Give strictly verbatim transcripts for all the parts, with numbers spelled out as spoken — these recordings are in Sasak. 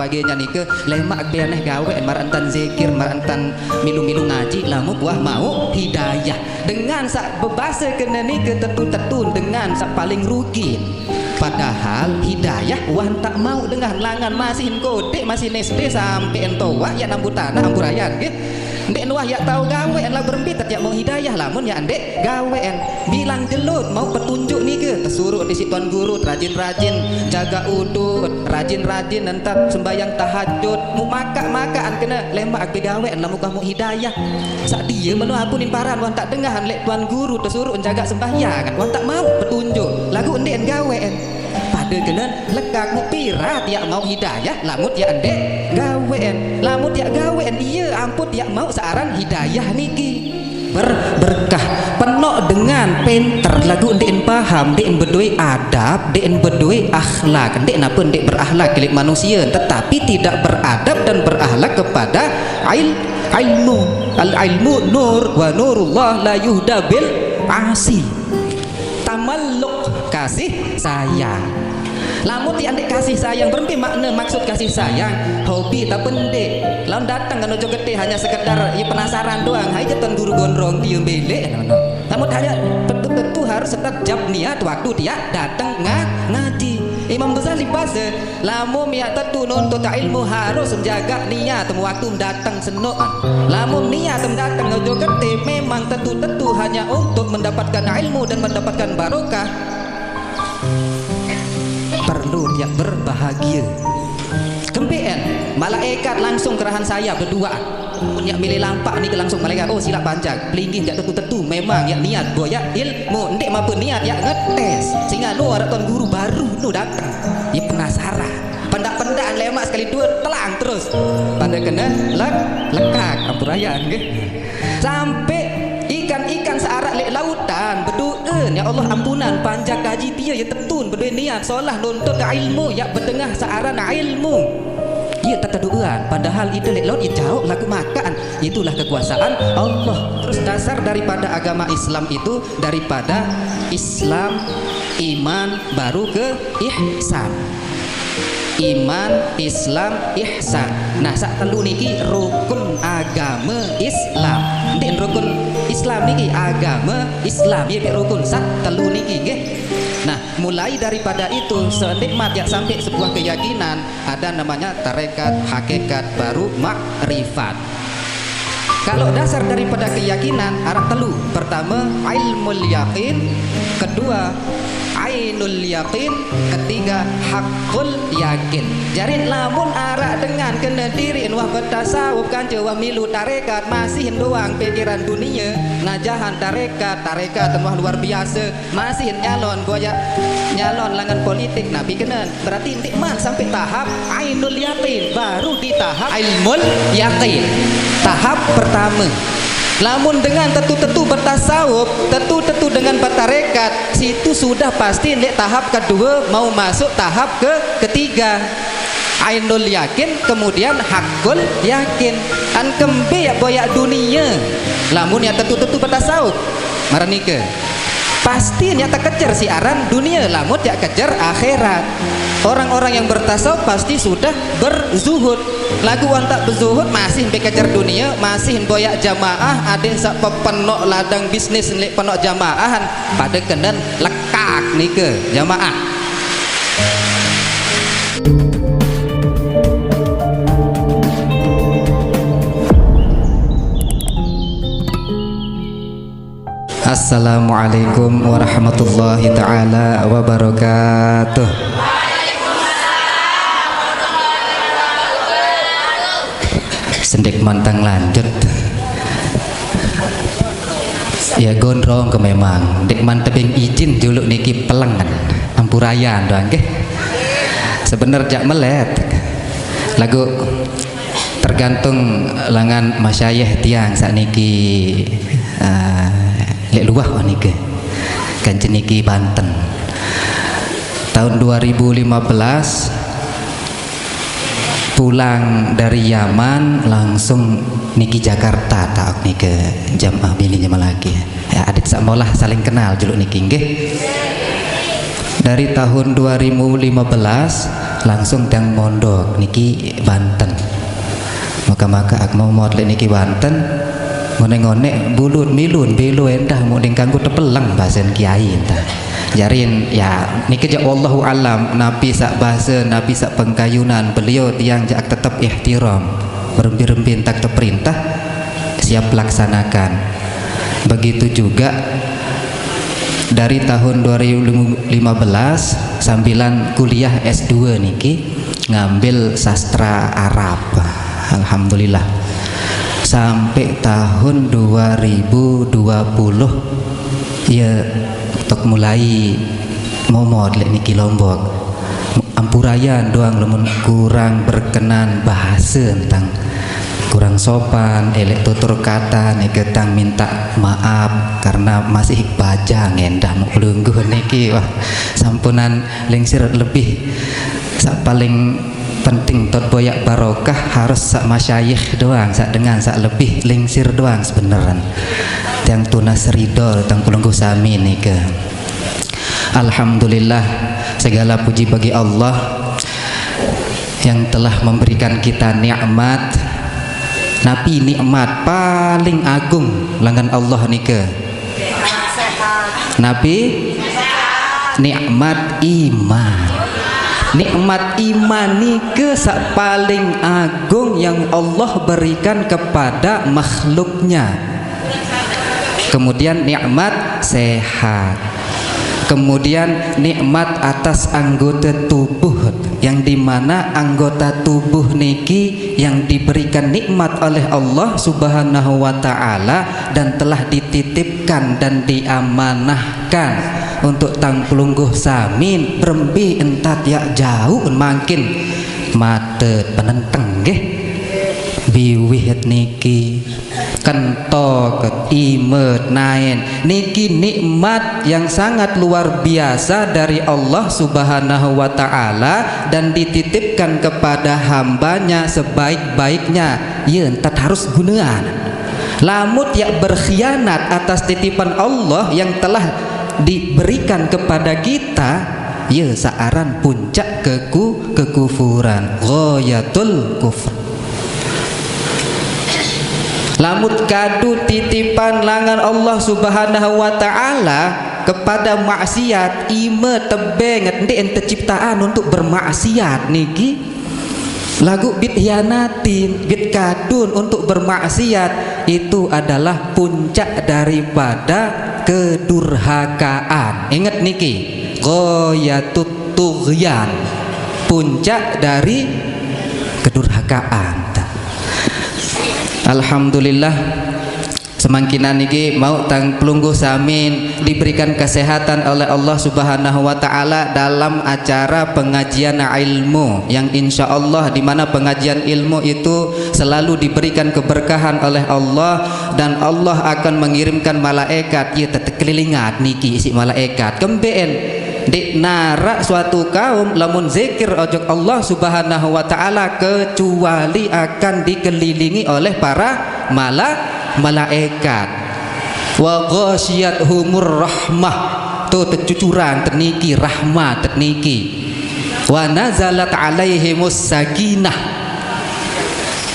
Sebagainya nike, lemaq be aneh gaweqn, maraq entan zikir, maraq entan milu-milu ngaji, lamun wah mauq hidayah. Dengan saq bebase kene nike tetu-tetu dengan saq paling rugi. Padahal hidayah wah ntaq mauq dengan langan masih kodeq, masih S D sampe entoaq yaq nambu tanaq, ambu rayan, nggih. Ndeqn wah yaq tao gaweqn, laguq berembe tet yaq mauq hidayah lamun yaq ndeq gaweqn. Bilang jelo mauq petunjuk nike, tesuruq disiq tuan guru, rajin-rajin jagaq udu, rajin-rajin entan sembahyang tahajud, muq makaq-makaqn kene, lemaq be gaweqn lamun wah mauq hidayah. Saq die meno apunin paran, wah ntaq dengah leq tuan guru tesuruq jagaq sembahyang, wah ntaq mauq petunjuk, laguq ndeqn gaweqn. Pade kenen lekaq, muq piran yaq mauq hidayah, lamun yaq ndeq gaweqn. Lamun yaq gaweqn, ie ampun yaq mauq saq aran hidayah niki. Ber-, berkah. Penoq dengan penter, laguq ndeqn paham, ndeqn bedoe adab, ndeqn bedoe akhlak, ndeq nape ndeq berakhlak leq manusie, tetapi tidak beradab dan berakhlak kepada il-, ilmu. Al ilmu nur wa nurullah la yuhda bil asi. Tamalluk, kasih sayang. Lamun yaq ndeq kasih sayang, berembe makne maksud kasih sayang? Hobi ta pendeq? Laun dateng kene ojok gete hanya sekedar ye penasaran doang, "Hai, je tuan guru gondrong, tie mbeleq," ngono. Lamun hanya tetu-tetu harus tetep jab niat waktu tiaq dateng nga-, ngaji. Imam Ghazali base, lamun miaq tetu nuntut ilmu harus menjaga niat waktu dateng senoq. Lamun niat dateng ojok gete memang tetu-tetu hanya untuk mendapatkan ilmu dan mendapatkan barokah, perlu tiaq berbahagia. Kembeqn, malaikat langsung kerahan sayap beduaq. Mun yaq mele lampaq nike langsung malaikat, "Oh, silaq panjak." Pelinggih jaq tetu-tetu, memang yaq niat boyaq ilmu, ndeq mape niat yaq ngetes. Sehingga nu araq tuan guru baru nu dateng. Ye penasaran. Pendaq-pendaq lemaq sekali due, telang terus. Pade kene lek-, lekaq, ampurayan, nggih. Sampe ikan-ikan saq araq leq lautan bedoe, "Ya Allah, ampunan, panjak kaji tie ye tetun bedoe niat solah nuntut ilmu, yaq bedengah saq aran ilmu." Ie tetedoean, padahal ite leq laut ye jaoq laguq makan. Itulah kekuasaan Allah. Terus dasar daripada agama Islam itu daripada Islam, iman, baru ke ihsan. Iman, Islam, ihsan. Nah, saq telu niki rukun agame Islam. Ndeq rukun Islam niki, agame Islam. Ye, ndeq rukun saq telu niki, nggih. Nah, mulai daripada itu, sendeq mat yaq sampai sebuah keyakinan, ada namanya tarekat, hakikat, baru makrifat. Kalau dasar daripada keyakinan, araq telu. Pertame, ilmul yakin. Kedua, ainul yakin. Ketiga, hakul yakin. Jari lamun araq dengan kene diriq wah betasawuf kance wah milu tarekat, masih doang pikiran dunie, ngajahan tarekat, tarekat wah luar biase. Masih nyalon boyaq, nyalon langan politik, napi kenen? Berarti ndeqman sampai tahap ainul yakin, baru di tahap ilmul yakin. Tahap pertame. Lamun dengan tetu-tetu betasawuf, tetu-tetu dengan betarekat, situ sudah pasti leq tahap kedue mau masuk tahap ke ketiga. Ainul yakin, kemudian hakul yakin. An kembe yaq boyaq dunie? Lamun yaq tetu-tetu betasawuf, maraq nike. Pasti yaq tekejer siq aran dunie, lamun yaq kejer akhirat. Orang-orang yang bertasawuf pasti sudah berzuhud. Laguq wah ntaq bezuhud masih mbe kejer dunie, masih boyaq jamaah, adeq saq pepenoq ladang bisnis leq penoq jamaahan, pade kenen lekaq nike jamaah. Assalamualaikum warahmatullahi taala wabarakatuh. Sendeq mantang lanjut. Ya, gondrong ke memang. Ndeqman tebeng izin juluq niki pelengan. Ampurayan doang nggih. Sebener jaq melet. Laguq tergantung langan masyayikh tiang saq niki, eh, leq luah niki. Kance niki Banten. Tahun dua ribu lima belas, pulang dari Yaman langsung niki Jakarta, taoq nike jamaah bini jamaah lagi. Ya, adeq saq molah saling kenal juluq niki, nggih. Dari tahun dua ribu lima belas, Langsung tang mondok niki Banten. Maka-maka ak momot lek niki Banten. Ngonek-ngonek bulut milun belo endah muding kanggo tepeleng basen kiai entah. Jarin ya niki jak wallahu alam, napi sak basa, napi sak pengkayunan beliau tiang jak tetep ihtiram. Berembi-rembi entak teperintah siap laksanakan. Begitu juga dari tahun dua ribu lima belas sambilan kuliah S dua niki ngambil sastra Arab. Alhamdulillah. Sampai tahun dua ribu dua puluh ya tok mulai momot lek niki Lombok. Ampurayan doang lamun kurang berkenan bahasa tentang kurang sopan, elek tutur kata niki tang minta maaf karena masih bajang endah mau lungguh niki wah sampunan lingsir lebih sak paling penting tot boyak barokah harus sak masyayikh doang, sak dengan sak lebih lingsir doang sebeneran. Tiang tunas ridho tang pelungguh sami niki. Alhamdulillah, segala puji bagi Allah yang telah memberikan kita nikmat. Napi nikmat paling agung langan Allah nike? Napi nikmat iman. Nikmat iman nike sak paling agung yang Allah berikan kepada makhluknya. Kemudian nikmat sehat. Kemudian nikmat atas anggota tubuh, yang dimana anggota tubuh niki yang diberikan nikmat oleh Allah Subhanahu wa Ta'ala dan telah dititipkan dan diamanahkan untuk tang pelungguh samin berembi entat ya jauh makin mate penenteng nggih. Biwih niki kentok imet naen niki nikmat yang sangat luar biasa dari Allah Subhanahu wa Ta'ala dan dititipkan kepada hambanya sebaik-baiknya. Ya entat harus gunaan. Lamut ya berkhianat atas titipan Allah yang telah diberikan kepada kita, ya searan puncak keku kekufuran, ghayatul kufr. Lamut kadu titipan langan Allah Subhanahu wa Ta'ala kepada maksiat, ime tebenget nde'en terciptaan untuk bermaksiat niki. Lagu bit hianatin, bit kadun untuk bermaksiat itu adalah puncak daripada kedurhakaan. Ingat niki, ghoyatut tughyan, puncak dari kedurhakaan. Alhamdulillah, semangkinan niki mau tang pelungguh samin diberikan kesehatan oleh Allah Subhanahu wa Ta'ala dalam acara pengajian ilmu yang insya Allah di mana pengajian ilmu itu selalu diberikan keberkahan oleh Allah dan Allah akan mengirimkan malaikat ya tetekelilingat niki isi malaikat kembeen. Ndeq narak suatu kaum lamun zikir ojok Allah Subhanahu wa Ta'ala kecuali akan dikelilingi oleh para mala malaikat. Wa ghasyiyat humur rahmah. Tuh tecucuran teniki rahmat teniki. Wa nazalat alaihimus sakinah.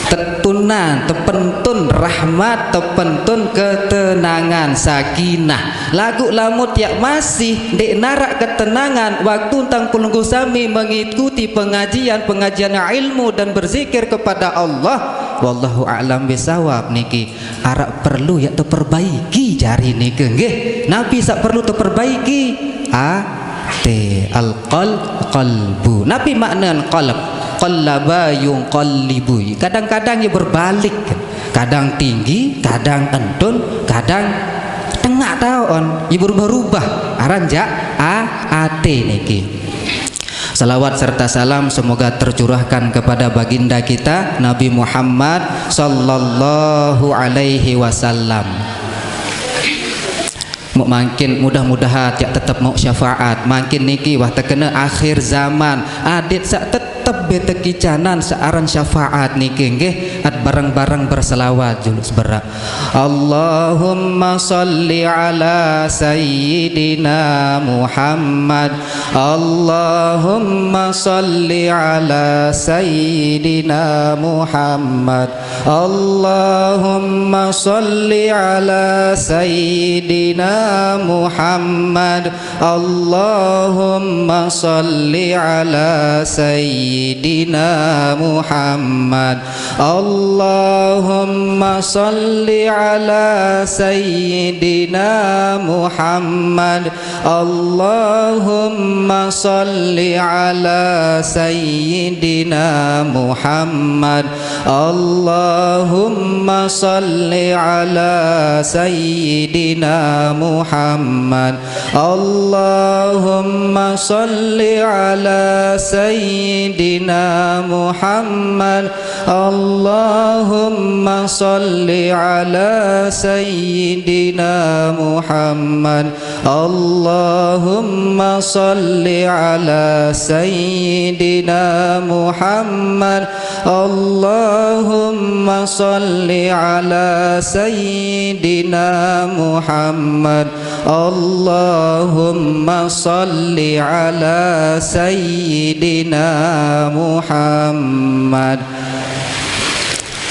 Tetunan, tepentun rahmat, tepentun ketenangan, sakinah. Lagu lamut yak masih ndeq narak ketenangan waktu tang pelungguh sami mengikuti pengajian-pengajian ilmu dan berzikir kepada Allah. Wallahu a'lam bisawab niki. Arak perlu yak teperbaiki jari nike nggih. Napi sak perlu teperbaiki? Ate, al qal qalbu. Napi makna qalb? Qallaba yunqallibu. Kadang-kadang ya berbalik. Kadang tinggi, kadang entun, kadang tengah taon. Ya berubah-ubah. Aran jak a ate niki. Salawat serta salam semoga tercurahkan kepada baginda kita Nabi Muhammad sallallahu alaihi wasallam. Mu- Mungkin mudah-mudahan ya tetap mau syafaat. Mungkin niki wah terkena akhir zaman. Adit sak tetap Betekicanan searan syafaat niki nggih, at bareng-bareng berselawat julu seberak. Allahumma salli ala sayyidina Muhammad. Allahumma salli ala sayyidina Muhammad. Allahumma salli ala sayyidina Muhammad. Allahumma salli ala sayyidina Muhammad. Allahumma salli ala sayyidina Muhammad. Allahumma salli ala sayyidina Muhammad. Allahumma salli ala sayyidina Muhammad. Allahumma salli ala sayyidina Muhammad. Allahumma salli ala sayyidina Muhammad. Allahumma salli ala sayyidina Muhammad. Allahumma salli ala sayyidina Muhammad. Allahumma salli ala sayyidina Muhammad.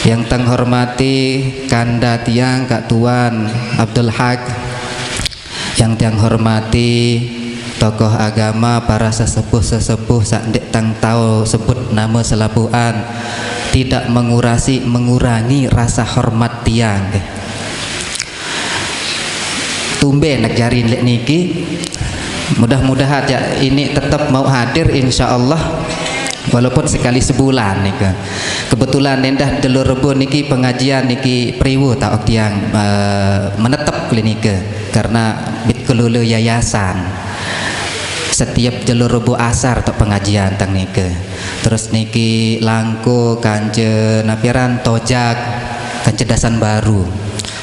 Yang tang hormati kanda tiang Kak Tuan Abdul Haq, yang tiang hormati tokoh agama, para sesepuh-sesepuh sak ndeq tang tau sebut nama selapuan, tidak mengurasi, mengurangi rasa hormat tiang. Tumben nak jari lek niki. Mudah-mudahan ya ini tetap mau hadir, insya Allah, walaupun sekali sebulan nika. Kebetulan endah Jelo Rebo niki pengajian niki priwu taoq tiang, eh, menetep kali nika karena bit kelola yayasan. Setiap Jelo Rebo asar taoq pengajian tang nika. Terus niki Langko kance napi aran Tojak kance Dasan Baru.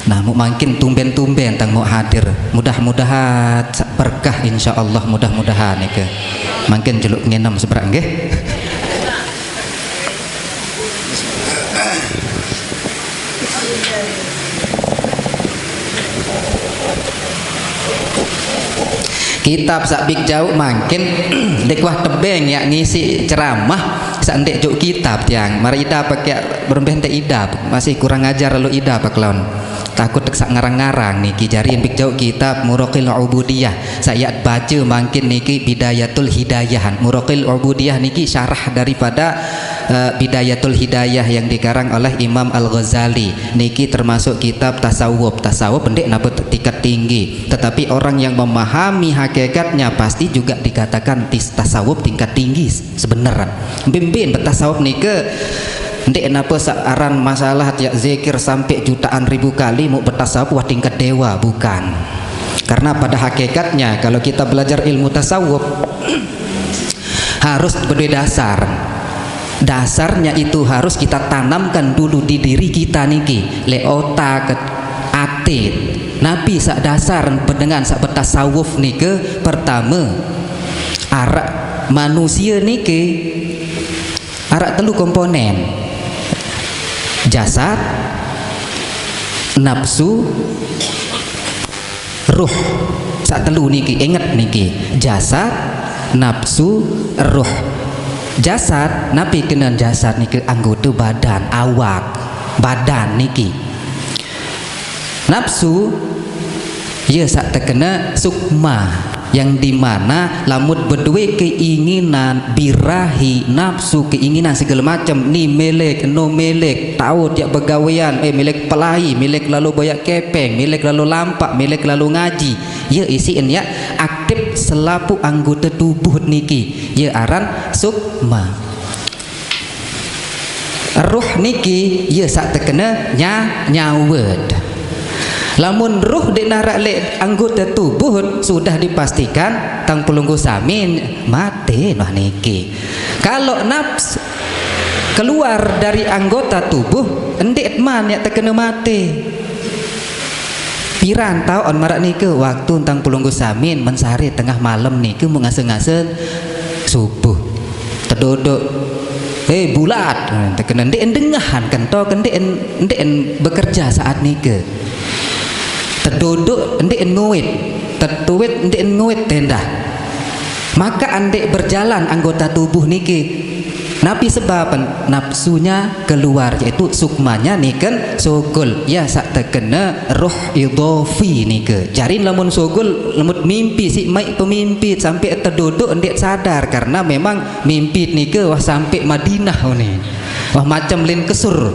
Nah, mu mangkin tumben-tumben tang mu hadir. Mudah-mudahan berkah, insya Allah, mudah-mudahan nika. Mangkin jeluk nginem seberak nggih. Kitab sak bik jauq mangkin ndeq wah tebeng ya ngisi ceramah sak ndeq jok kitab tiang. Mari idap pakai berembeh ndeq idap, masih kurang ajar lalu idap pakelon. Takut sak ngarang-ngarang niki jari bik jauq kitab Muraqil Ubudiyah. Saya baca mangkin niki Bidayatul Hidayah. Muraqil Ubudiyah niki syarah daripada, eh, Bidayatul Hidayah yang dikarang oleh Imam Al-Ghazali. Niki termasuk kitab tasawuf. Tasawuf ndeq napa tingkat tinggi. Tetapi orang yang memahami hakikatnya pasti juga dikatakan tis-, tasawuf tingkat tinggi sebeneran. Bimbin betasawuf nike ndeq napa searan masalah tiap zikir sampai jutaan ribu kali mau betasawuf wah tingkat dewa, bukan. Karena pada hakikatnya kalau kita belajar ilmu tasawuf harus berdua dasar. Dasarnya itu harus kita tanamkan dulu di diri kita niki, le otak, ati. Napi sak dasar pendengan sak betasawuf nike? Pertama, arak manusia niki arak telu komponen. Jasad, nafsu, ruh. Sak telu niki, inget niki. Jasad, nafsu, ruh. Jasad, napi kenen jasad niki? Anggota badan, awak, badan niki. Nafsu, ya sak tekena sukma, yang dimana lamun bedue keinginan, birahi, nafsu, keinginan segala macam, ni milik, no milik, taut ya begawean, eh, milik pelai, milik lalu boyak kepeng, milik lalu lampak, milik lalu ngaji. Ya isiin ya aktif selapuq anggota tubuh niki. Ya aran sukma. Ruh niki ya sak tekena nya-, nyawet. Lamun ruh ndeq naraq leq anggota tubuh, sudah dipastikan tang pelungguh sami mate noh niki. Kalau nafs keluar dari anggota tubuh, ndeq man ya tekena mate. Piran taun maraq nike waktu tang pelungguh sami mensare tengah malem nike mu ngase-ngase subuh. Tedodok Eh, bulat, tekena ndeqen dengahan kento ke ndeqen, ndeqen bekerja saat nike. Teduduk ndeqen nguit, tetuit ndeqen nguit tendah. Maka andeq berjalan anggota tubuh niki. Napi sebaben? Nafsunya keluar, yaitu sukmanya niken sugul. Ya, saq tekene roh idhofi nike. Jari lamun sugul, lemut mimpi, siq maiq pemimpi sampai teduduk ndeq sadar, karena memang mimpi nike wah sampai Madinah ni. Wah macem lin kesur.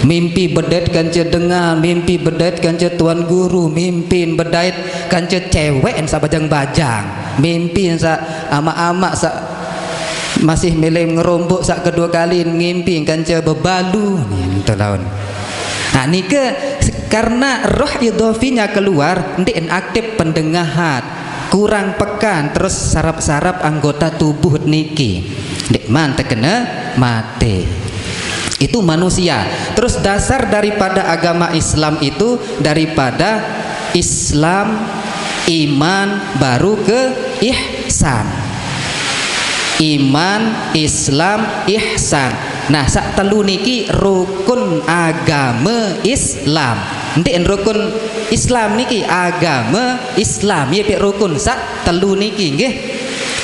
Mimpi bedait kance dengan, mimpi bedait kance tuan guru, mimpi bedait kance cewek saq bajang-bajang, mimpi saq amaq-amaq saq masih mele ngerombok saq kedue kali ngimpi kance bebalu, nyentuh laun. Nah, nike se-, karena roh idhofinya keluar, ndeqen aktif pendengahat, kurang pekan, terus saraf-saraf anggota tubuh niki ndeqman tekene mate. Itu manusia. Terus dasar daripada agama Islam itu daripada Islam, iman, baru ke ihsan. Iman, Islam, ihsan. Nah, saq telu niki rukun agame Islam. Ndeqen rukun Islam niki, agame Islam. Ye pik rukun saq telu niki, nggih.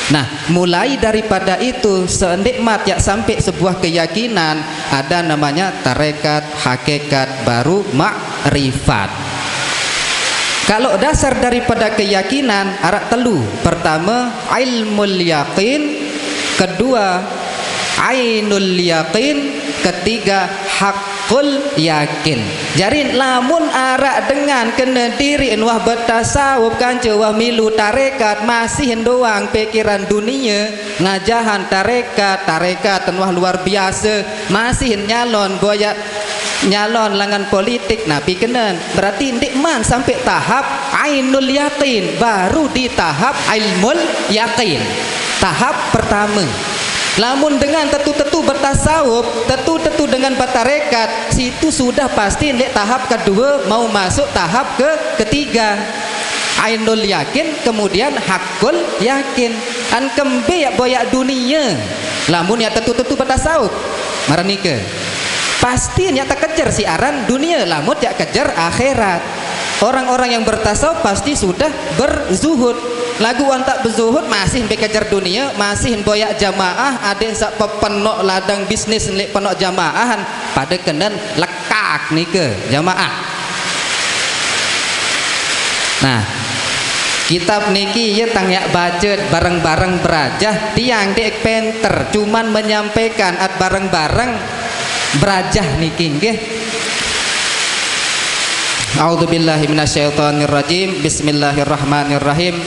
Nah, mulai daripada itu, sendeq mat yaq sampai sebuah keyakinan, ada namanya tarekat, hakikat, baru makrifat. Kalau dasar daripada keyakinan, araq telu. Pertame, ilmul yaqin, kedua, ainul yaqin, ketiga, hakul yakin. Jari, lamun araq dengan kene diriq wah betasawuf kance wah milu tarekat, masih doang pikiran dunie, ngajahan tarekat, tarekat wah luar biase, masih nyalon boyaq nyalon langan politik, napi kenen? Berarti ndeqman sampai tahap ainul yakin, baru di tahap ilmul yakin. Tahap pertame. Lamun dengan tetu-tetu betasawuf, tetu-tetu dengan betarekat, situ sudah pasti ndeq tahap kedue, mau masuk tahap ke ketiga. Ainul yakin, kemudian hakul yakin. An kembe yaq boyaq dunie? Lamun yaq tetu-tetu betasawuf, maraq nike. Pasti yaq tekejer siq aran dunie, lamun yaq kejer akhirat. Orang-orang yang bertasawuf pasti sudah berzuhud. Laguq wah ndeq bezuhud, masih mbe kejer dunie, masih boyaq jamaah, adeq saq pepenoq ladang bisnis ndeq penoq jamaahan, pade kenen lekaq nike jamaah. Nah, kitab niki ye tang yaq bace bareng-bareng berajah, tiang ndeq penter, cuman menyampaikan at bareng-bareng berajah niki, nggih. A'udzubillahi minasyaitonirrajim. Bismillahirrahmanirrahim.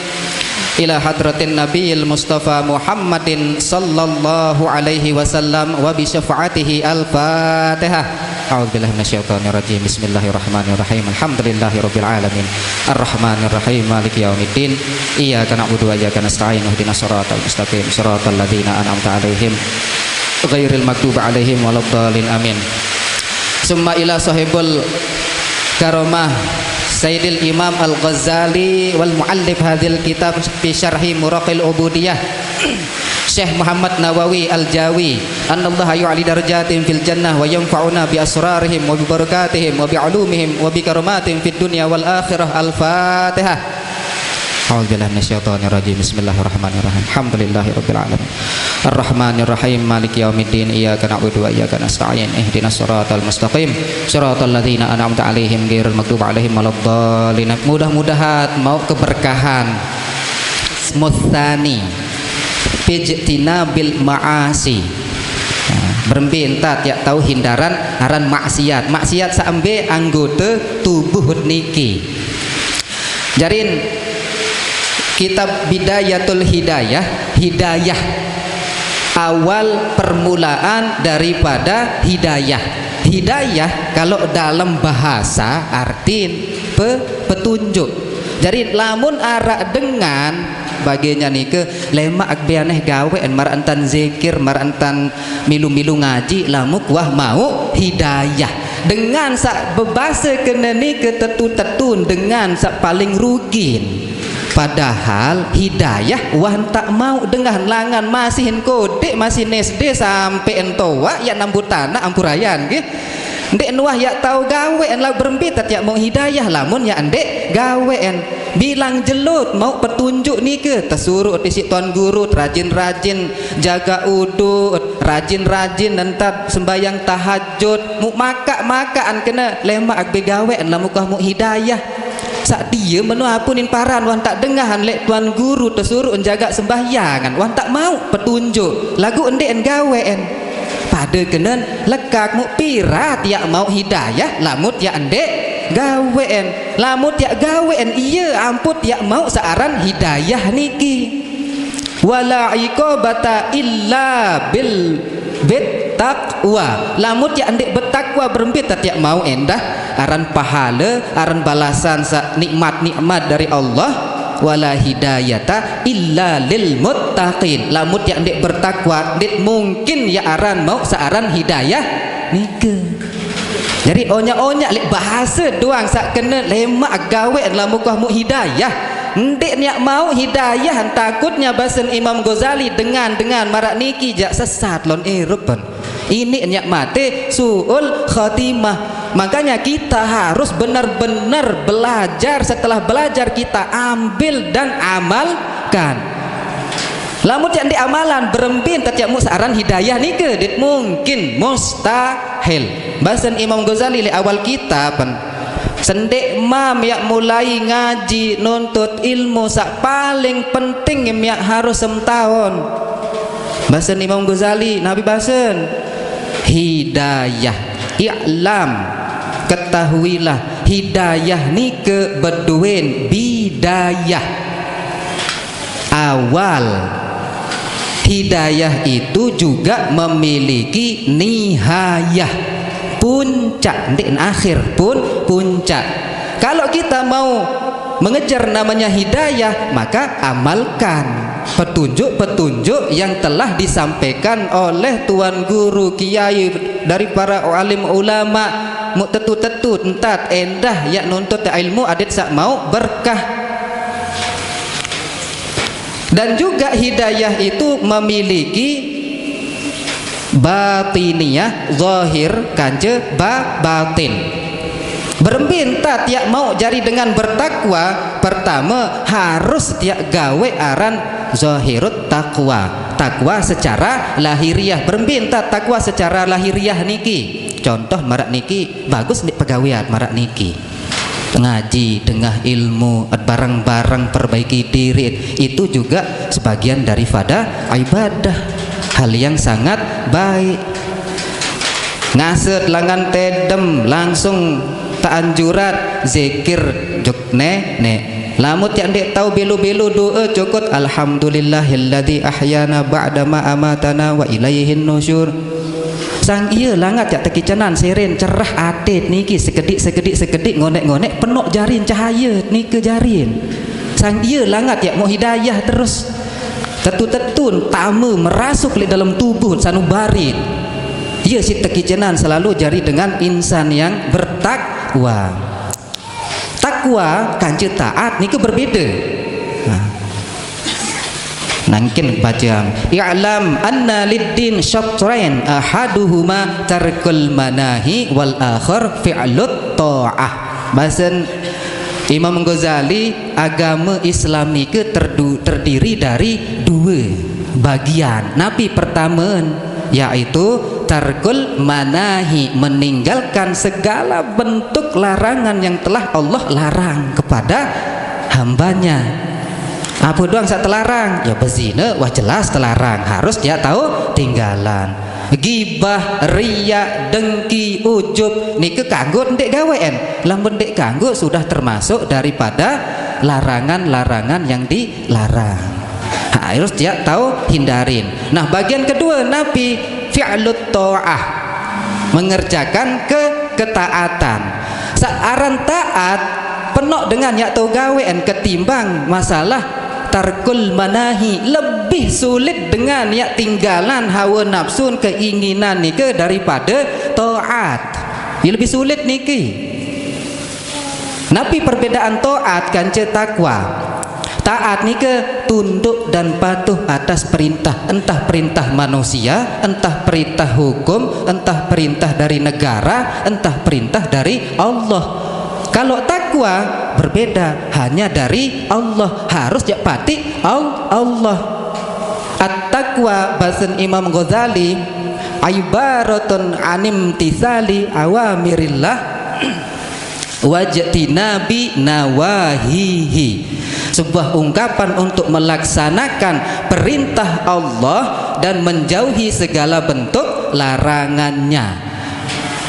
Ila hadratin nabiyil mustafa Muhammadin sallallahu alaihi wasallam wa bi syafaatihi. Al-Fatihah. A'udzubillahi minasyaitonirrajim. Bismillahirrahmanirrahim. Alhamdulillahirabbil alamin. Arrahmanirrahim. Maliki yaumiddin. Iyyaka na'budu wa iyyaka nasta'in. Ihdinas siratal mustaqim. Siratal ladzina an'amta 'alaihim ghairil maghdubi 'alaihim waladdallin. Amin. Summa ila sahibul karamah Sayyidil Imam Al-Ghazali wal muallif hadzal kitab fi syarhi Muraqil Ubudiyah, Syekh Muhammad Nawawi Al-Jawi, annallaha yu'li darajatihim fil jannah wa yanfa'una bi asrarihim wa bi barakatihim wa bi ulumihim wa bi karamatihim fid dunya wal akhirah. Al-Fatihah. A'udzubillahi minasyaitonirrajim. Bismillahirrahmanirrahim. Alhamdulillahirabbil alamin. Arrahmanirrahim. Maliki yaumiddin. Iyyaka na'budu wa iyyaka nasta'in. Ihdinas siratal mustaqim. Siratal ladzina an'amta 'alaihim ghairil maghdubi 'alaihim waladdallin. Mudah-mudahan mau keberkahan mustani fijtinabil ma'asi. Nah, berembe entat yaq tau hindaran aran maksiat. Maksiat saq embe anggote tubuh niki. Jarin kitab Bidayatul Hidayah, hidayah, awal permulaan daripada hidayah. Hidayah kalau dalam bahasa artin pe-, petunjuk. Jadi lamun araq dengan baginya nike, lemaq beaneh gawean, maraq entan zikir, maraq entan milu-milu ngaji, lamuq wah mauq hidayah. Dengan saq bebase kene nike tetu-tetun dengan saq paling rugin. Padahal hidayah wah tak mau dengah langan masih kodik, masih S D sampai entoa ya nambu tanah ampurayan nggih. Ndeq nuah ya tau gawean, la berembe tat ya mau hidayah lamun ya ndeq gawean. Bilang jelo mau petunjuk nike, tesuruh tisiq tuan guru rajin-rajin jaga udu, rajin-rajin nentat sembahyang tahajud, mu makak-makaan kene lemaq agbe gawean lamun kah mu hidayah. Saq die meno apunin paran wah tak dengahan leq tuan guru tesuruh njaga sembahyangan, wah tak mau petunjuk, laguq ndeqen gawean. Pade kenen lekak mu pirat ya mau hidayah, lamut ya ndeq gawean. Lamut ya gawean, iye amput ya mau searan hidayah niki. Wala iqabata illa bil bit taqwa. Lamut ya ndeq betakwa berembe tat ya mau endah aran pahale, aran balasan sa nikmat-nikmat dari Allah. Wala hidayata illa lil muttaqin. Lamut ya ndeq bertakwa, ndeq mungkin ya aran mau searan hidayah nike. Jadi onyak-onyak leq bahase doang saq kene lemaq gawean lamun kah mu hidayah. Ndeq niaq mau hidayah, takutnya basen Imam Ghazali dengan-dengan maraq niki jaq sesat lon irupen. Ini niaq mate suul khatimah. Makanya kita harus benar-benar belajar, setelah belajar kita ambil dan amalkan. Lamun tiaq ndeq amalan, berembe entat tiaq mu searan hidayah nike? Ndeq mungkin, mustahil. Basen Imam Ghazali leq awal kitab, sendeq mam yaq mulai ngaji nuntut ilmu saq paling penting miaq harus semtaon. Basen Imam Ghazali, napi basen? Hidayah. I'lam, ketahuilah, hidayah nike bedoen bidayah. Awal. Hidayah itu juga memiliki nihayah, puncak, ndeq akhir pun puncak. Kalau kita mau mengejar namanya hidayah, maka amalkan petunjuk-petunjuk yang telah disampaikan oleh tuan guru, kiai, dari para alim ulama. Mu tetu-tetu entat endah yaq nuntut ilmu adeq saq mauq berkah. Dan juga hidayah itu memiliki batiniyah, zahir, kance ba-, batin. Berembe entat tiaq mauq jari dengan bertakwa? Pertame, harus tiaq gawe aran zahirut takwa. Takwa secara lahiriah. Berembe entat takwa secara lahiriah niki? Contoh maraq niki, bagus ndeq pegawean maraq niki? Ngaji, dengah ilmu, bareng-bareng perbaiki diri, itu juga sebagian daripada ibadah, hal yang sangat baik. Ngaset langan tedem, langsung teanjurat, zikir, juk neneq. Lamun tiaq ndeq tao belo-belo doe, cukut, "Alhamdulillahilladzi ahyana ba'dama amatana wa ilaihin nusyur." Sang ie langat jaq tekicenan, seren, cerah atit niki, sekediq, sekediq, sekediq, ngoneq, ngoneq, penoq jarin cahaye nike jarin. Sang ie langat jaq mauq hidayah terus. Tetu-tetun tame merasuk leq dalem tubuh sanubari. Ie siq tekicenan selalu jari dengan insan yang bertakwa. Takwa kance taat nike berbeda. Nah. Nangkin baca, "I'lam anna liddin syatrain, ahaduhuma tarkul manahi wal akhar fi'lut ta'ah." Basen Imam Ghazali, agame Islam nike terdu-, terdiri dari due bagian. Napi pertamen? Yaitu tarkul manahi, meninggalkan segala bentuk larangan yang telah Allah larang kepada hambanya. Apa doang saq telarang? Ya, bezine, wah jelas telarang, harus tiaq tao tinggalan. Gibah, riak, dengki, ujub, nike kanggo ndeq gawean. Lamun ndeq kanggo, sudah termasuk daripada larangan-larangan yang dilarang. Harus tiaq tao hindarin. Nah, bagian kedue napi? Fi'lut ta'ah. Mengerjakan ke-, ketaatan. Saq aran taat penoq dengan yaq tao gawean ketimbang masalah tarkul manahi, lebih sulit dengan yaq tinggalan hawa nafsun, keinginan nike daripade taat. Ye lebih sulit niki. Napi perbedaan taat kance takwa? Taat nike tunduk dan patuh atas perintah, entah perintah manusia, entah perintah hukum, entah perintah dari negara, entah perintah dari Allah. Kalau takwa berbeda, hanya dari Allah, harus jak patik Al-, Allah. At-taqwa basen Imam Ghazali ibaratun anim tisali awamirillah wajtinabi nawahihi, sebuah ungkapan untuk melaksanakan perintah Allah dan menjauhi segala bentuk larangannya.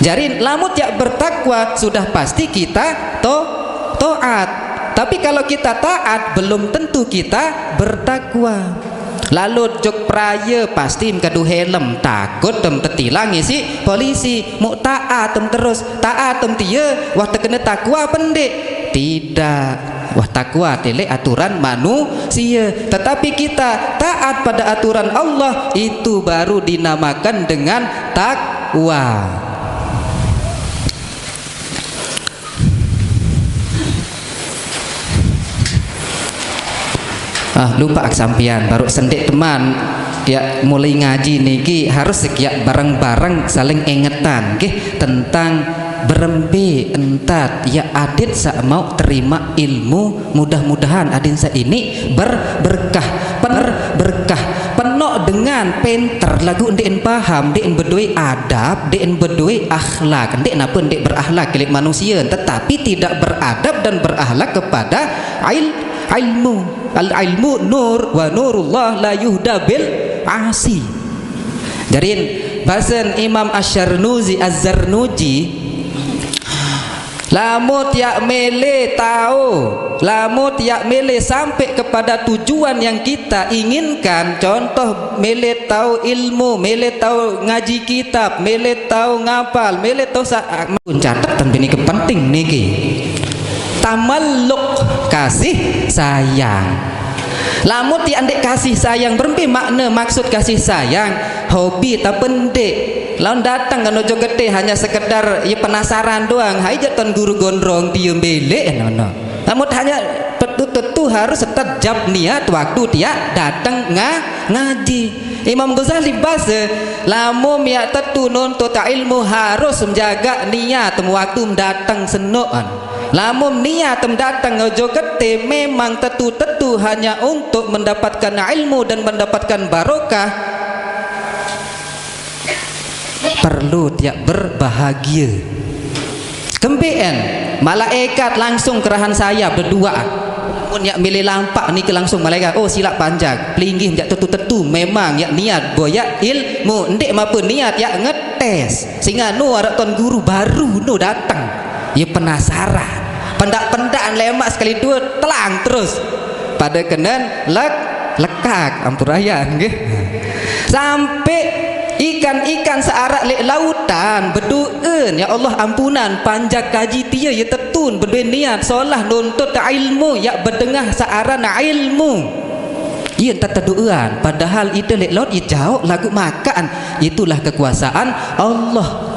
Jadi lamun yak bertakwa sudah pasti kita to-, taat. Tapi kalau kita taat belum tentu kita bertakwa. Lalu jok peraya pasti mengadu helm, takut tem tetilang isi polisi. Mau taat tem terus, taat tem tia, wah terkena takwa pendek. Tidak. Wah, takwa telek aturan manusia, tetapi kita taat pada aturan Allah, itu baru dinamakan dengan takwa. Ah, lupa ak sampean, baru sendik teman ya mulai ngaji niki harus sekiak bareng-bareng saling ingetan, nggih, tentang berembe entat ya adit sa mau terima ilmu. Mudah-mudahan adin sa ini ber-, berkah, pen-, berkah, penuh dengan penter lagu ndekin paham, ndekin bedoi adab, ndekin bedoi akhlak, ndekin apa ndekin berakhlak kelip manusia, tetapi tidak beradab dan berakhlak kepada il-, ilmu. Al ilmu nur wa nurullah la yuhda bil asi. Jadi bahasan Imam Asyarnuzi Az-Zarnuji, lamun tiak mele tau, lamun tiak mele sampai kepada tujuan yang kita inginkan, contoh mele tau ilmu, mele tau ngaji kitab, mele tau ngapal, mele tau sa-, catat tentang ini kepenting niki. Tamalluk, kasih sayang. Lamun tiak ndekin kasih sayang, berembe makna maksud kasih sayang? Hobi ta pendek. Lawan datang kan ojo gede hanya sekedar ya penasaran doang. Hai jatan guru gondrong dia belek nono. Namun hanya tetu-tetu harus tetap jab niat waktu tiak datang nga-, ngaji. Imam Ghazali bahasa, lamun ya tetu nuntut ilmu harus menjaga niat waktu datang senoan. Lamun niat datang ojo gede memang tetu-tetu hanya untuk mendapatkan ilmu dan mendapatkan barokah, perlu tiak berbahagia. Kembean, malaikat langsung kerahan saya berdua. Mun yak milih lampak niki langsung malaikat, oh silap panjang, pelinggih jak tetu-tetu memang yak niat boyak ilmu, ndik mapa niat yak ngetes. Sehingga nu arak tuan guru baru nu datang. Ya penasaran. Pendak-pendak lemak sekali dua telang terus. Pada kenen lek-, lekak ampurayan nggih. Sampai ikan-ikan searak lek lautan bedoa, ya Allah ampunan panjak kaji tia ya tetun bedue niat solah nuntut ilmu ya bedengah searan ilmu. Iya entar tedoaan padahal ida lek laut ya jauh lagu makan. Itulah kekuasaan Allah.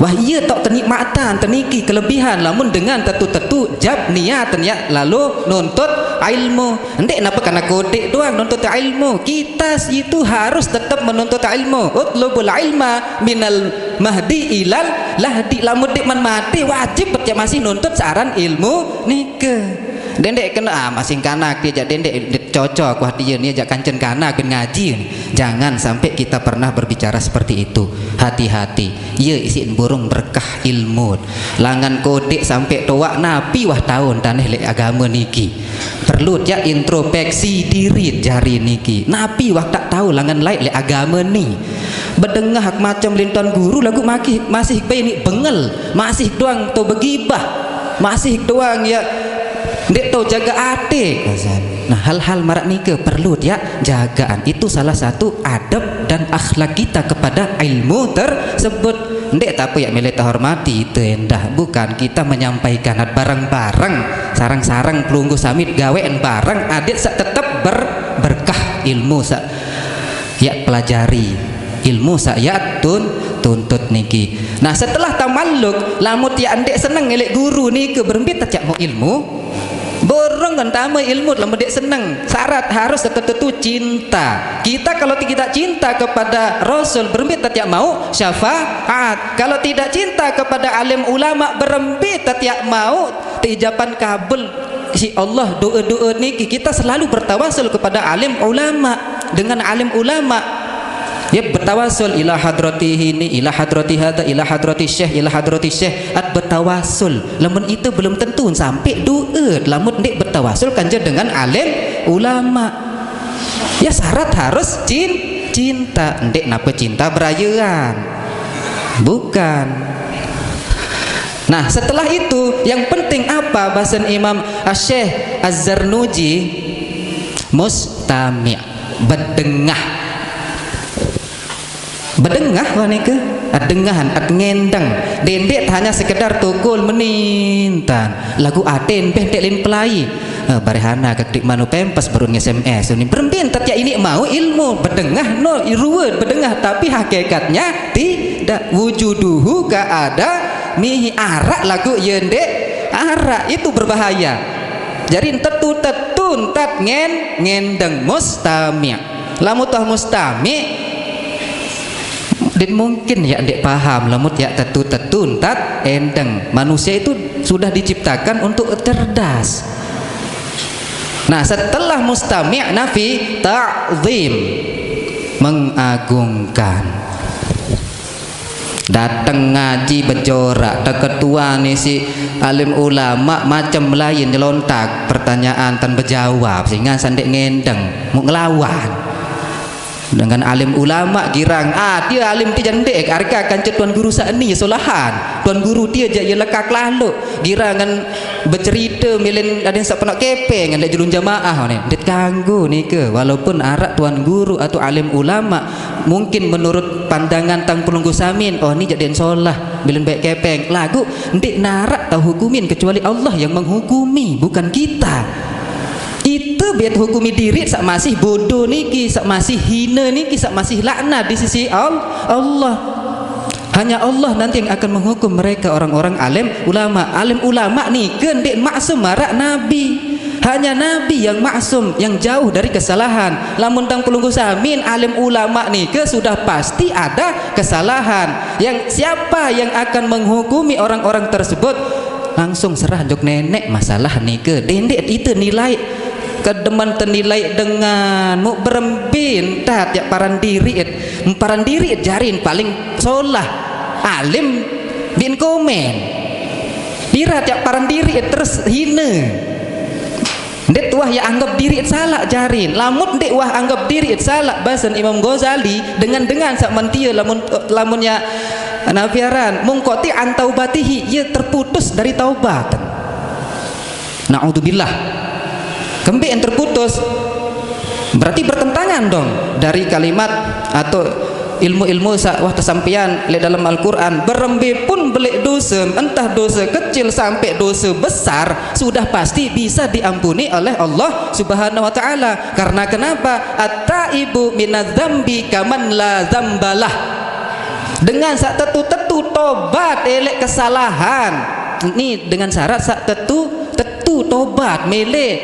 Wah iya tok kenikmatan teniki kelebihan lamun dengan tetu-tetu jab niat ya lalu nuntut ilmu. Ndik napa karena kodik doang nuntut ilmu. Kita itu harus tetap menuntut ilmu. Utlubul ilma minal mahdi ilal lahdi. Lamun dik man mati wajib pecah masih nuntut searan ilmu nike. Dendek kena ah masih kanak dia jak dendek cocok wah dia ni jak kancen kanak ben ngaji ni. Jangan sampai kita pernah berbicara seperti itu. Hati-hati. Iya isin burung berkah ilmu. Langan kodik sampai toak napi wah taun tanah lek agama niki. Perlu tiak introspeksi diri jari niki. Napi wah tak tahu langan laik lek agama ni. Bedengah macam linton guru lagu maki-, masih pe ini bengel, masih doang to begibah, masih doang ya ndik to jaga ate. Nah, hal-hal marak nike perlu tiak jagaan. Itu salah satu adab dan akhlak kita kepada ilmu tersebut. Ndik tak apa yak milih terhormati itu endah. Bukan kita menyampaikan bareng-bareng, sarang-sarang pelungguh samit gawean bareng adit sak tetap ber-, berkah ilmu sak yak pelajari, ilmu sak yak tun-, tuntut niki. Nah setelah tamalluk, lamun tiak ndik seneng ngelek guru niki berembe tak cak mau ilmu. Burung kan tama ilmu lamun ndeq seneng. Syarat harus tetep tu cinta. Kita kalau tidak cinta kepada Rasul, berembe tetiak mau syafaat. Kalau tidak cinta kepada alim ulama, berembe tetiak mau teijaban kabul si Allah doa-doa niki. Kita selalu bertawasul kepada alim ulama. Dengan alim ulama, ya, bertawasul ila hadratihi ini, ila hadrati hadza, ila hadrati syekh, ila hadrati syekh. At bertawasul. Lamun itu belum tentu sampai doa. Lamun ndeq bertawasul kance dengan alim ulama. Ya, syarat harus cin cinta. Ndeq napa cinta berayean. Bukan. Nah, setelah itu yang penting apa? Basen Imam Syekh Az-Zarnuji, mustami', bedengah. Bedengah wah nike, at dengahan, at ngendeng. Dendeq hanya sekedar tukul menintan. Laguq aten beh ndeq len pelai. Eh, bareh hana kekdik manu pempes berun nge-S M S. Ini berembe tetiak ini mau ilmu, bedengah no, rue bedengah, tapi hakikatnya tidak. Wujuduhu keada mihi araq laguq ye ndeq araq, itu berbahaya. Jari tetu-tetu ntat ngen ngendeng mustami'. Lamun tuah mustami', ndeq mungkin ya ndeq paham, lamun ya tetu-tetu ntat endeng. Manusia itu sudah diciptakan untuk cerdas. Nah, setelah mustami' nafi ta'zim, mengagungkan. Dateng ngaji bejorak, teketuan isi alim ulama macem lain nyelontak pertanyaan tan bejawab, sehingga sandeq ngendeng, mau ngelawan. Dengan alim ulama girang, ah, tie alim tie jaq ndeq, areka kance tuan guru saq ni solahan. Tuan guru tie jaq ye lekaq laloq. Girangan becerite milen aden saq penoq kepeng leq julun jamaah ne. Ndeq kanggo nike, walaupun araq tuan guru atau alim ulama, mungkin menurut pandangan tang pelungguh samin, oh, ni jaq den solah milen baik kepeng. Laguq ndeq naraq tau hukumin kecuali Allah yang menghukumi, bukan kita. Ite biet hukumi diriq saq masih bodoh niki, saq masih hine niki, saq masih laknat di sisi Al-, Allah. Hanya Allah nanti yang akan menghukum mereka, orang-orang alim ulama. Alim ulama nike ndeq maksum maraq nabi. Hanya nabi yang maksum, yang jauh dari kesalahan. Lamun tang pelungguh samin, alim ulama nike sudah pasti ada kesalahan. Yang, siapa yang akan menghukumi orang-orang tersebut? Langsung serah jok neneq masalah nike. Dendeq ite nilai. Kedemen tenilai dengan mu berembe ntat yaq paran diriq et. Paran diriq et jarin paling solah. Alim bin komen. Pira tiaq paran diriq et terus hine. Ndeq tuah yaq anggep diriq et salaq jarin. Lamun ndeq wah anggep diriq et salaq, basen Imam Ghazali, dengan-dengan saq mentie lamun, lamun yaq nafiaran, mungkoti antaubatihi, ye terputus dari taubat. Naudzubillah. Kembeq yang terputus? Berarti bertentangan dong dari kalimat atau ilmu-ilmu saq wah tesampean leq dalam Al-Qur'an. Berembe pun beleq dose, entah dose kecil sampai dose besar, sudah pasti bisa diampuni oleh Allah Subhanahu wa Ta'ala. Karena kenapa? At-taibu minadz-dzambi kaman la dzambalah. Dengan saq tetu-tetu tobat eleq kesalahan. Ni dengan syarat saq tetu, tetu tobat, mele,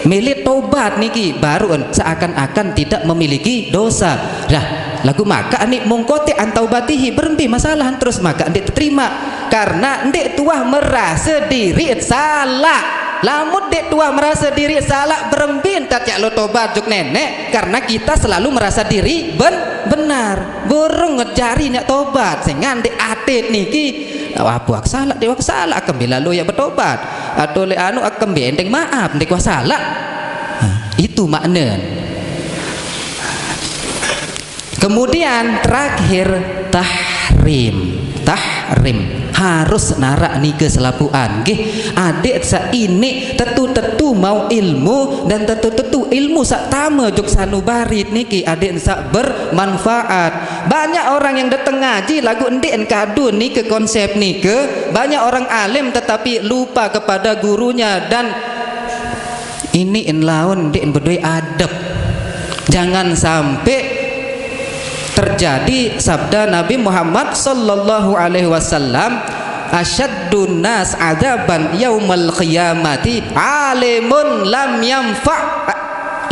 mele tobat niki, baru en-, seakan-akan tidak memiliki dosa. Dah, laguq makaq ni mungkoti antaubatihi, berembe masalah terus makaq ndeq teterima. Karena ndeq tuah merase diriq salaq. Lamun ndeq tuah merase diriq salaq, berembe ntat yaq lo tobat jok neneq, karena kita selalu merasa diri ben-, benar. Burung ngejari nyaq tobat, sing ngandeq atit niki. Wah, buak salaq, ndeq wah salaq, kembe lalo yaq betobat. Atau leq anu, kembe endeng maaf, ndeq wah salaq. Nah, itu maknen. Kemudian terakhir, tahrim. Tahrim. Harus naraq nike selapuqan. Nggih, adeq saq iniq tetu-tetu mauq ilmu dan tetu-tetu ilmu saq tame jok sanubarit niki adeq saq bermanfaat. Banyak orang yang dateng ngaji laguq ndeqn kadu nike konsep nike. Banyak orang alim tetapi lupa kepada gurunya dan ini en laun ndeq bedoe adep. Jangan sampai terjadi sabda Nabi Muhammad sallallahu alaihi wasallam, Asyaddun nas adzaban yaumal qiyamati alimun lam yanfa,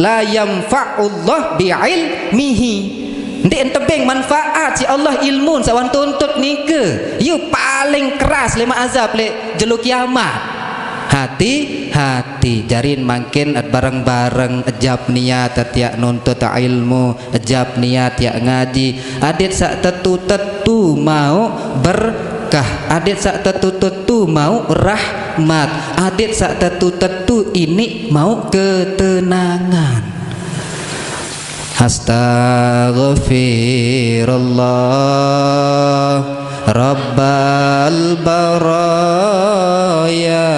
la yanfa'ullah bi'ilmihi. Ndeq tebeng manfaat siq Allah ilmun saq wah tuntut nike. Ye paling keras leman azab leq jelo kiamat. Hati-hati, jarin mangkin bareng-bareng ejap niat tiaq nuntut ilmu, ejap niat tiaq ngaji. Adeq saq tetu-tetu mauq berkah, adeq saq tetu-tetu mauq rahmat, adeq saq tetu-tetu iniq mauq ketenangan. Astaghfirullah Rabbal baraya.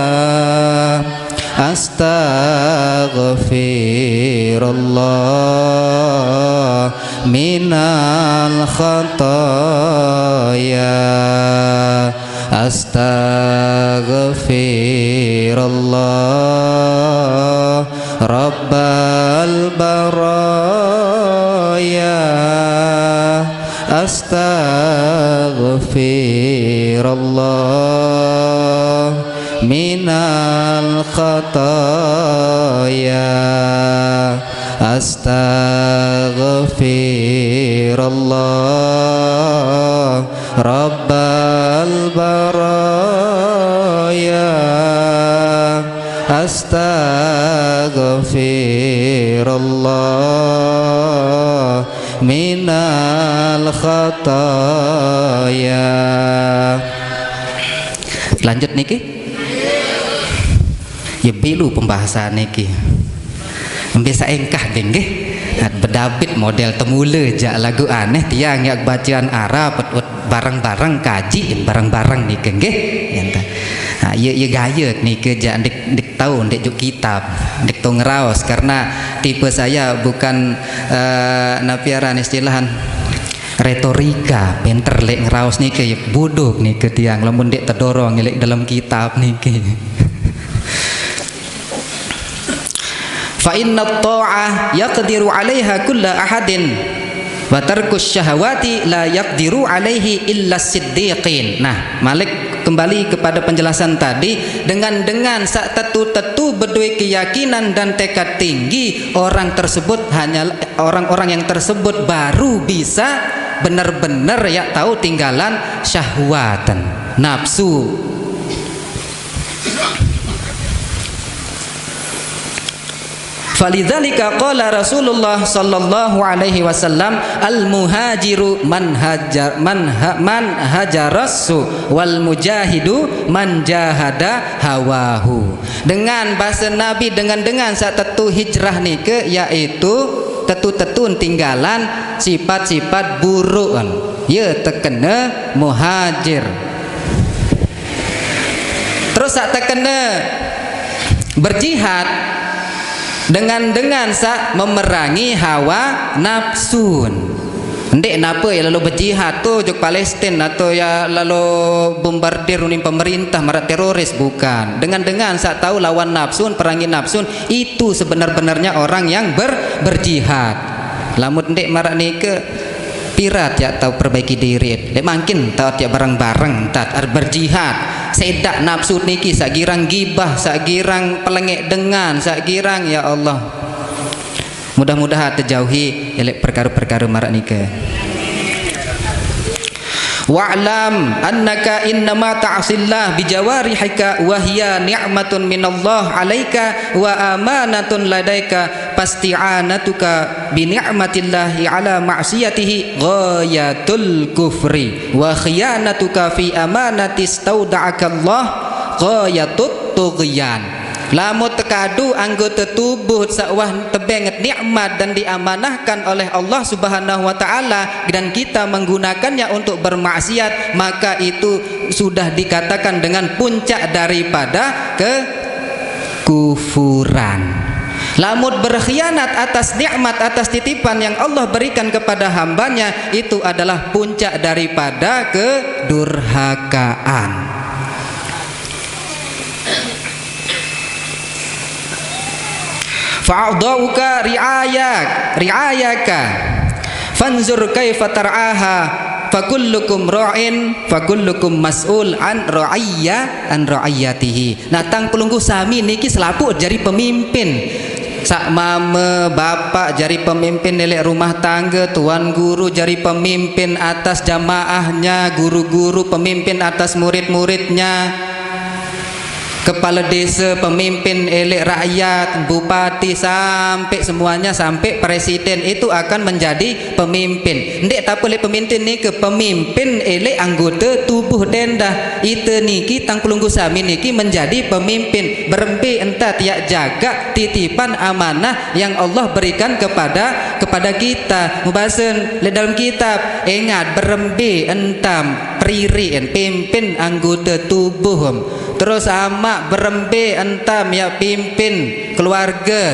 Astaghfirullah minal khataya. Astaghfirullah Rabbal baraya. Astaghfirullah minal khataya. Astaghfirullah Rabbal baraya. Astaghfirullah minal khataya. Lanjut niki. Ya, bilu pembahasan niki. Mbe saq engkah be nggih. Nah, bedabit model temule jaq lagu aneh tiang yaq bacaan Arab, wet-wet bareng-bareng kaji bareng-bareng niki nggih. Enten. Nah, ye, ye gaye niki jaq ndeq, ndeq tau, ndeq juk kitab, ndeq tau ngeraos karena tipe saya bukan, eh, napi aran istilahan retorika, pinter leq ngeraos niki, ye bodoh niki tiang lamun ndeq tedorong leq dalem kitab niki. Fa inna ta'ah yaqdiru 'alaiha kulla ahadin, wa tarkus syahawati la yaqdiru 'alaihi illa siddiqin. Nah, malik kembali kepada penjelasan tadi, dengan, dengan saq tetu-tetu bedoe keyakinan dan tekad tinggi, orang tersebut hanya, orang-orang yang tersebut baru bisa bener-bener yaq tau tinggalan syahwat, nafsu. Falidzalika qala Rasulullah sallallahu alaihi wasallam, "Al-muhajiru man hajar-, man ha-, man hajaras su, wal mujahidu man jahada hawahu." Dengan base Nabi, dengan-dengan saq tetu hijrah nike, yaitu tetu-tetu tinggalan sipat-sipat buruk. Ye tekene muhajir. Terus saq tekene berjihad dengan, dengan saq memerangi hawa nafsun. Ndeq nape ye lalo berjihad tu juk Palestin atau ye lalo bombardir unin pemerintah maraq teroris, bukan. Dengan, dengan saq tau lawan nafsun, perangi nafsun, itu sebenar-benarnya orang yang ber-, berjihad. Lamun ndeq maraq nike, pirat yaq tau perbaiki diriq. Leq mangkin taoq yaq bareng-bareng, tat, ar-, berjihad. Sedaq nafsu niki, saq girang gibah, saq girang pelengek dengan, saq girang, ya Allah. Mudah-mudahan tejauhi leq perkara-perkara maraq nike. Wa'lam annaka innama ta'sillah bijawarihika wa hiya ni'matun minallah 'alaika wa amanatun ladaika, fasti'anatuka bi ni'matillahi 'ala ma'siyatihi ghayatul kufri, wa khiyanatuka fi amanatis tauda'akallah ghayatut tughyan. Lamun tekadu anggota tubuh saq wah tebeng nikmat dan diamanahkan oleh Allah Subhanahu wa Ta'ala, dan kita menggunakannya untuk bermaksiat, maka itu sudah dikatakan dengan puncak daripada kekufuran. Lamun berkhianat atas nikmat, atas titipan yang Allah berikan kepada hambanya, itu adalah puncak daripada kedurhakaan. Fa'adha'uka ri'ayak, ri'ayaka. Fanzur kaifa tar'aha. Fakullukum ra'in, fakullukum mas'ul an ra'iyya, an ra'iyatihi. Nah, tang pelungguh sami niki selapuq jari pemimpin. Sak mame, bapak jari pemimpin eleq rumah tangge, tuan guru jari pemimpin atas jamaahnya, guru-guru pemimpin atas murid-muridnya. Kepala desa, pemimpin eleq rakyat, bupati, sampai semuanya, sampai presiden itu akan menjadi pemimpin. Ndeq tapa leq pemimpin nike, pemimpin eleq anggota tubuh dendah. Ite niki tang pelungguh sami niki menjadi pemimpin. Berembe entat yaq jagaq titipan amanah yang Allah berikan kepada, kepada kita. Mubasen leq dalam kitab, ingat, berembe entam pririq pimpin anggota tubuh. Terus amaq berembe entam yaq pimpin keluarge.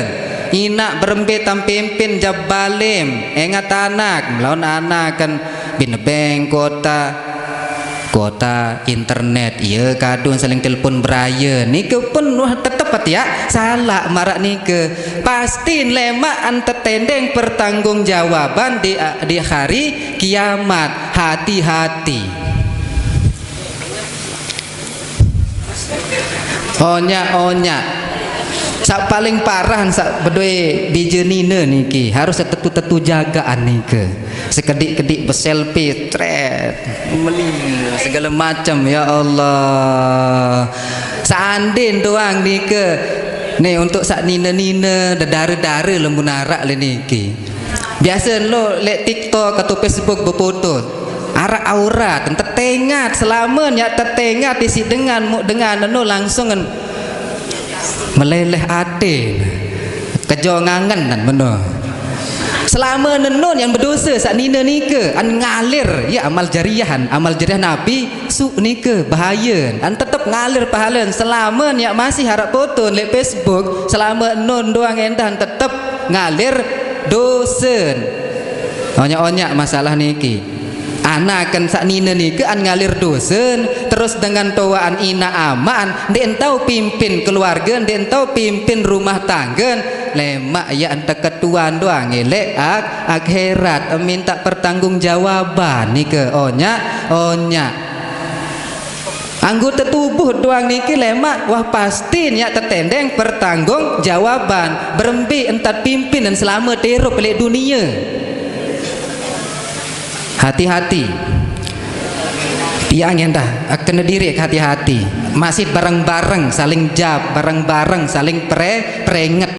Inaq berembe tam pimpin jaq balim, engat anak, melaun anak kan binebeng kuota, kuota internet, ye kadung saling telepon beraye. Nike pun wah tetep atiaq salaq maraq nike. Pasti lemaq an tetendeng pertanggungjawaban di, di hari kiamat. Hati-hati. Onyaq-onyaq. Saq paling parah saq bedoe bije nine niki harus tetu-tetu jagaan nike. Sekediq-kediq beselfie, tret, meli, segala macem, ya Allah. Seandin doang nike. Nih, untuk saq nine-nine, dedare-dare lemun araq leq niki. Biase lo leq TikTok atau Facebook befoto. Araq aurat, tetengat, selamen yaq tetengat isiq dengan, muq dengan eno langsung en-, meleleh ate. Kejo ngangen dan meno. Selame nenun yang bedose saq nine nike, an ngalir, ya, amal jariahan, amal jariah Nabi, suq nike, bahayen. An tetep ngalir pahalen, selamen yaq masih araq foto leq Facebook, selame enun doang endah an tetep ngalir dosen. Onyaq-onyaq masalah niki. Anaken saq nine nike an ngalir dosen, terus dengan toaqan inaq amaqan, ndeqen tao pimpin keluarge, ndeqen tao pimpin rumah tanggen, lemaq yaqn teketuan doang eleq ak-, akhirat, mintaq pertanggungjawaban nike onyaq-onyaq. Anggota tubuh doang niki lemaq wah pasti yaq tetendeng pertanggungjawaban. Berembe entat pimpin dan selame terup leq dunie. Hati-hati. Tiang endah, kene diriq hati-hati. Masih bareng-bareng saling jap, bareng-bareng saling pre-, prenget.